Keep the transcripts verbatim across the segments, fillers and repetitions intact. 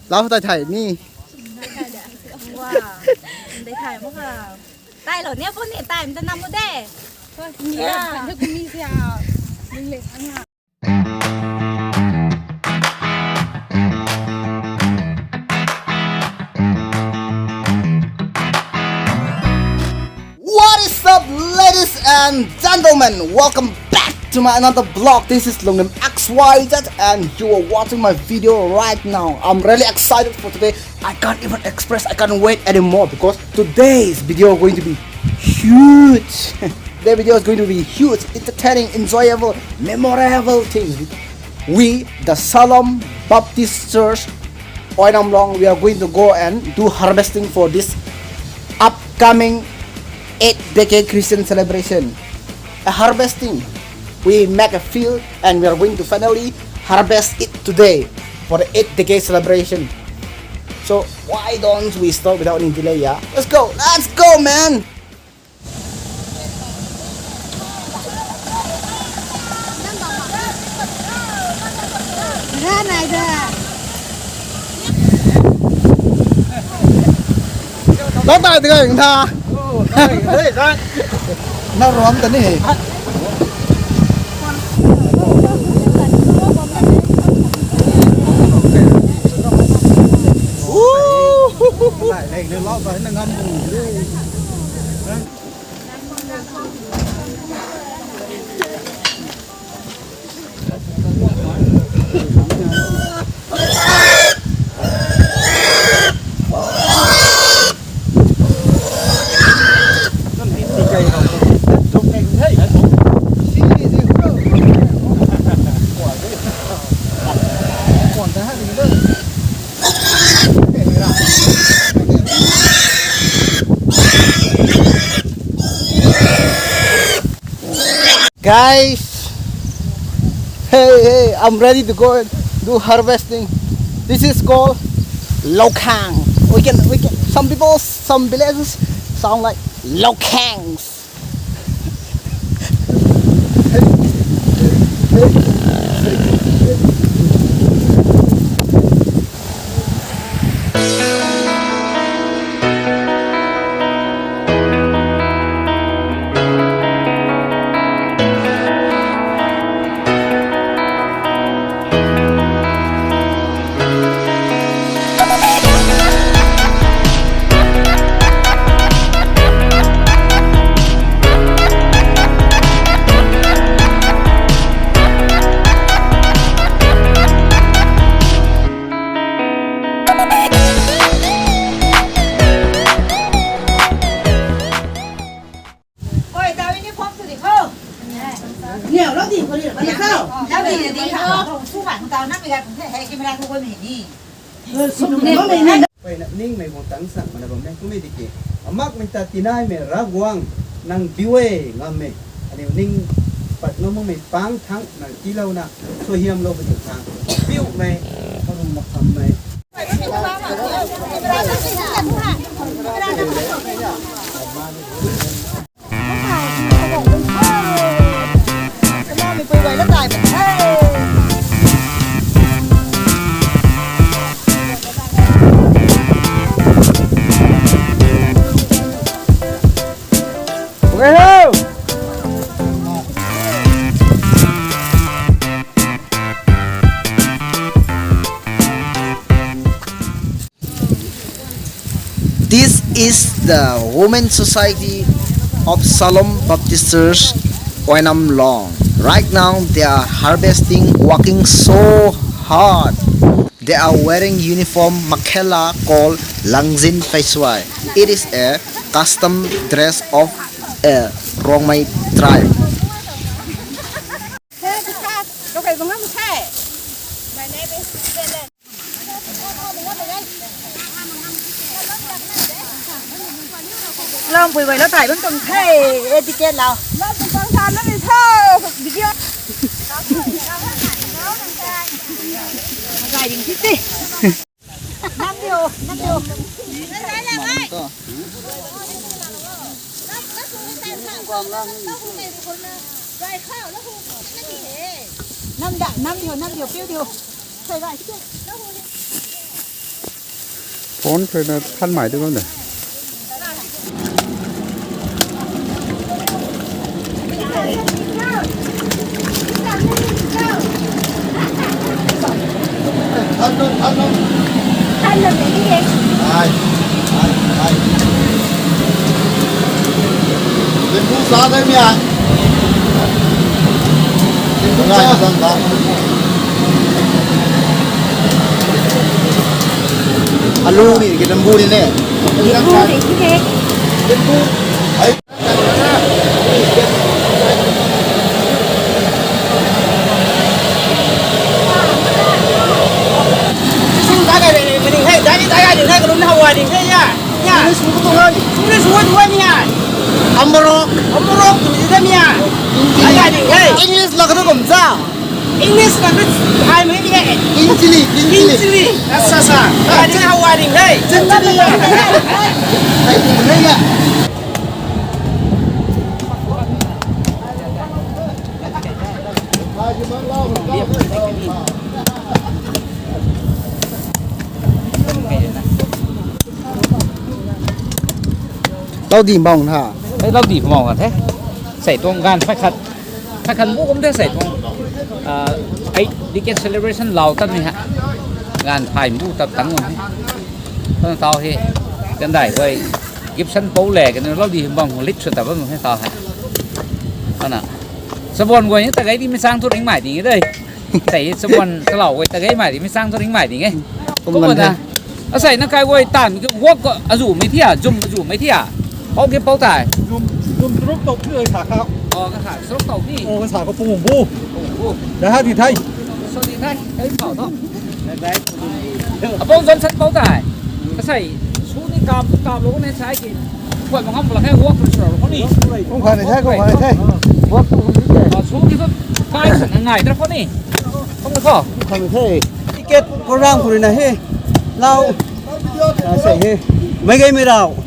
Lau tai thai ni. Wow. Dei thai mo ka. Tai lo ne puni tai mta nam mo de. Ni ya. Ni le. What is up, ladies and gentlemen? Welcome back to my another vlog. This is Lungnim X Y Z, and you are watching my video right now. I'm really excited for today. I can't even express, I can't wait anymore because today's video is going to be huge. The video is going to be huge, entertaining, enjoyable, memorable things. We, the Shalom Baptist Church, Oinamlong, we are going to go and do harvesting for this upcoming eight decade Christian celebration. A harvesting. We make a field and we are going to finally harvest it today for the eight decade celebration. So why don't we start without any delay, yeah? Let's go! Let's go, man! Lau tai tei nang tha. Nang ruam ta ni. Guys, hey, hey, I'm ready to go and do harvesting. This is called Lokhang. We can, we can, some people, some villages sound like Lokhangs. Oi, tau uniform tu di kho. Niu lo di kho ni, bana sao. Tau di di kho. Su ban tau na mi ga kung the, hey, camera tu ko ni ni. Mpeyna ningmei guang tang sang mana bam e, kumei di ki. Amakmei ta tinaimei Ravguangc nang biu e, ngam e. Aniu ning pat ngam makmei pang thang nang tiilouna, suaihiamlou puni thang. Biumei, karum makhammei. This is the Women Society of Shalom Baptist Church, Oinamlong. Right now, they are harvesting, working so hard. They are wearing uniform makhela called Langjin Pheiswai. It is a custom dress of a Rongmei tribe. Lam pui bai la tai bam tum the, etiquette lau. Lam pui bang sa na ni tho, video. Gai ding ti ti. Nam dio, nam dio. Nam da, nam dio, nam dio, piu dio. Phone khou na than mai tu bam de. Alu ni ki lambu ni ne. Lambu ni ki he. English na kata kum sa. English na kata hai mei ni e. Inchili, inchili. Inchili. Asa sa. Hai ni hawa ding hai. Inchili. Hai ni ya. Tau di bang na. Ei, lau di bang na the. Sei tuang ganv phai khat. Phai khat bu kum the sei tuang. Ah, ei, decade celebration lau tat ni ha. Ganv phai bu tat tang kum he. Tang tau he. Kan dai guay. Gibson pou le kan lau di bang hu lit sw ta bam he tau he. Ana. Sabon guay ni ta gai di mi sang thu ring mai ding e dei. Tei sabon kalau guay ta gai mai di mi sang thu ring mai ding e. Kum kum lan na the. Asei na kai guay tan ki work ko azu mei thia, zum azu mei thia. Pau ke pau tai. Zum, zum truk tou phi oi sa kha. O ka sa truk tou phi. O ka sa ko pung bu. Pung bu. Da ha di thai. So di thai. Kai pau tho. Apau Johnson pau tai. Asei su ni kam kam lo ne sai ki. Koi mangam la kai work ko sa ro ni. Kum kha ni thai, kum kha ni thai. Work ko ni thai. Su ki ko kai sa ngai tra ko ni. Kum ko. Kum kha ni thai. Ticket program khou rui na he. Lau. Ah, sei he. Mei gei mei rau.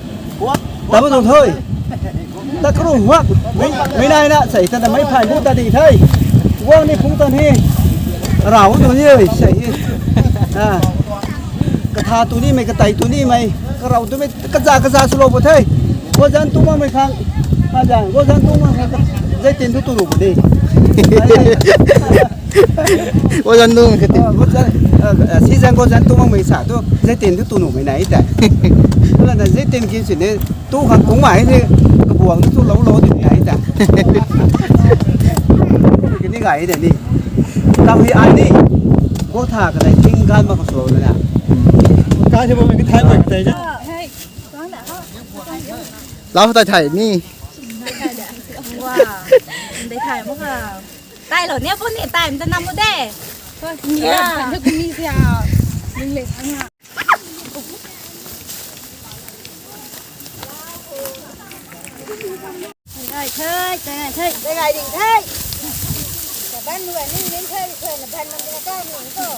Tabui tuang tho. Ta kru huak. Mei, mei nai na sei ta ta mei phaan bu ta di the. Guang ni phung tan he. Rau tu ni oi sei he. Ah. Katha tu ni mei, katai tu ni mei. Karau tu mei, kaza kaza swlou bo the. Gozan tu mak mei khang. Gozan tu mak khang. Zai tin tu tu ru bo de. Gozan tu mak kati. Ah, gozan, ah, ah, si zan gozan tu mak mei sa tu, zai tin tu tu nu mei nai ta. Kala na zai tin kin si ne, tu khang kung mai ne, kabuang tu lou lou di nai ta. Kini gai de ni. Tam hi ai ni. Go tha ka dai ting gan ma ko so na. Ka se bo mei ki thai mai ka dai ja. Lau thai thai ni. Wow. Dei thai mo ka. Tai lo ni puni tai mta nam mo de. Ni ya, ni ku mi sia. Ning le sang na. Ngai thei, ngai thei, ngai ding thei. Ban nuan ni ning thei, thei na ban man na ka ning ko.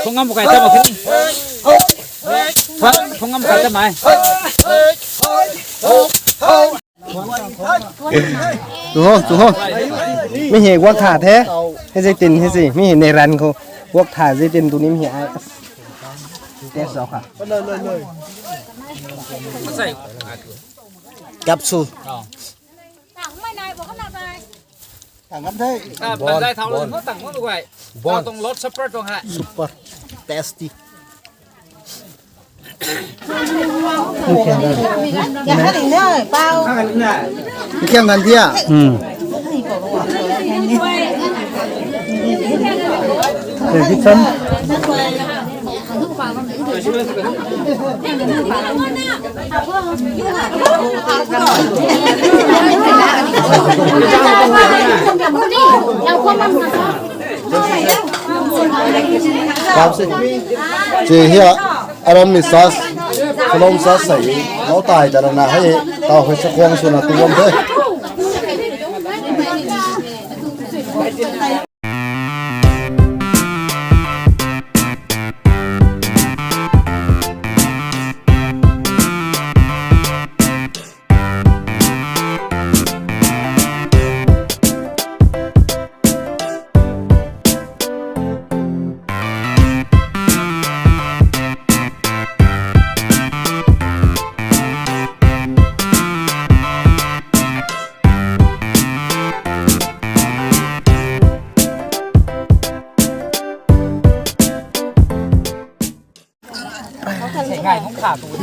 Phung ngam bu kai ta mak khe ni. Phung, phung ngam bu kai ta mai. Tu ho, tu ho. Mi hei guak tha the. Hei zai tin hei si. Mi hei nei ran khou. Guak tha zai tin tu ni mi hei ai. Test zau kha. Capsule. Oh. Tang mai nai bo ka na bai. Tang kan the. Ah, Bon, tang dai thau lo, bon. Mo tang mo lu guay. Bon. Tau tuang Lord Supper tuang hai. Super tasty. Kiang kan dia. Hmm. Hey, this one. Kap se. Che hia, aram mi sas, salom sas sai, nau tai ta na hei, tau hei sa khwang suna tu bam the.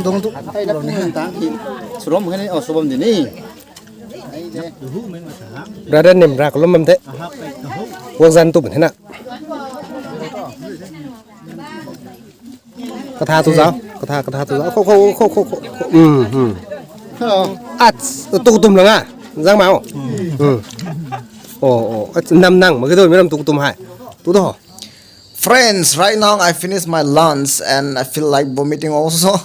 Dong tu. Surom kani, oh, surom di ni. Brother nim ra kolom mam the. Wang zan tu bun hena. Katha tu zau, katha, katha tu zau. Kho, kho, kho, kho, kho. Hmm, hmm. Ach, tu tum langa. Zang mau. Hmm. Oh, oh. Ach, nam nang, magi tu, miram tu tum hai. Tu do. Friends, right now I finished my lunch and I feel like vomiting also.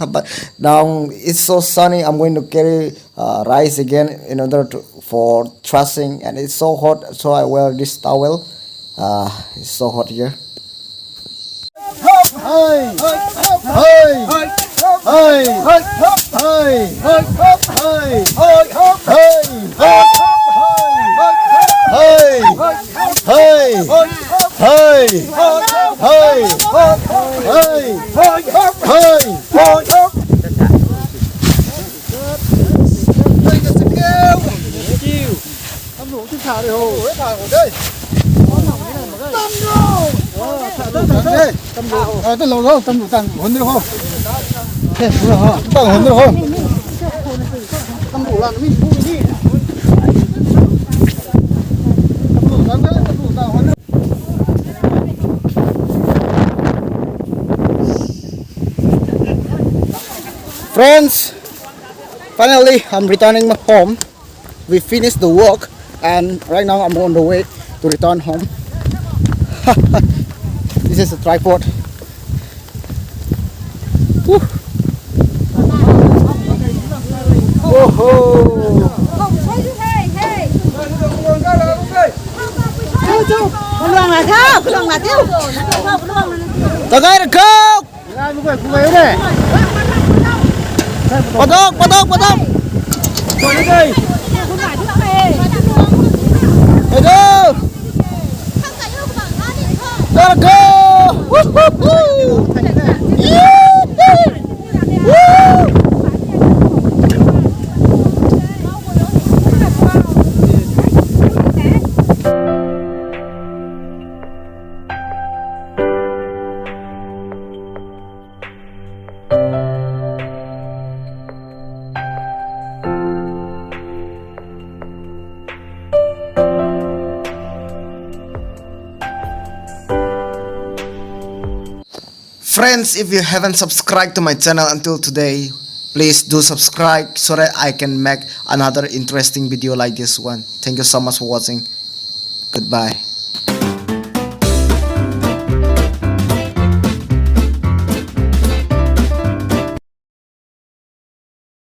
But now it's so sunny, I'm going to carry uh, rice again in order to, for thrashing, and it's so hot, so I wear this towel. Uh, it's so hot here. Friends, finally, I'm returning my home. We finished the work, and right now I'm on the way to return home. This is a tripod. Woo. Oho. Tagai rakau. Padok, padok, padok. Hello. Let's go. Woo, woo, woo. Yippee. Woo. Friends, if you haven't subscribed to my channel until today, please do subscribe so that I can make another interesting video like this one. Thank you so much for watching. Goodbye.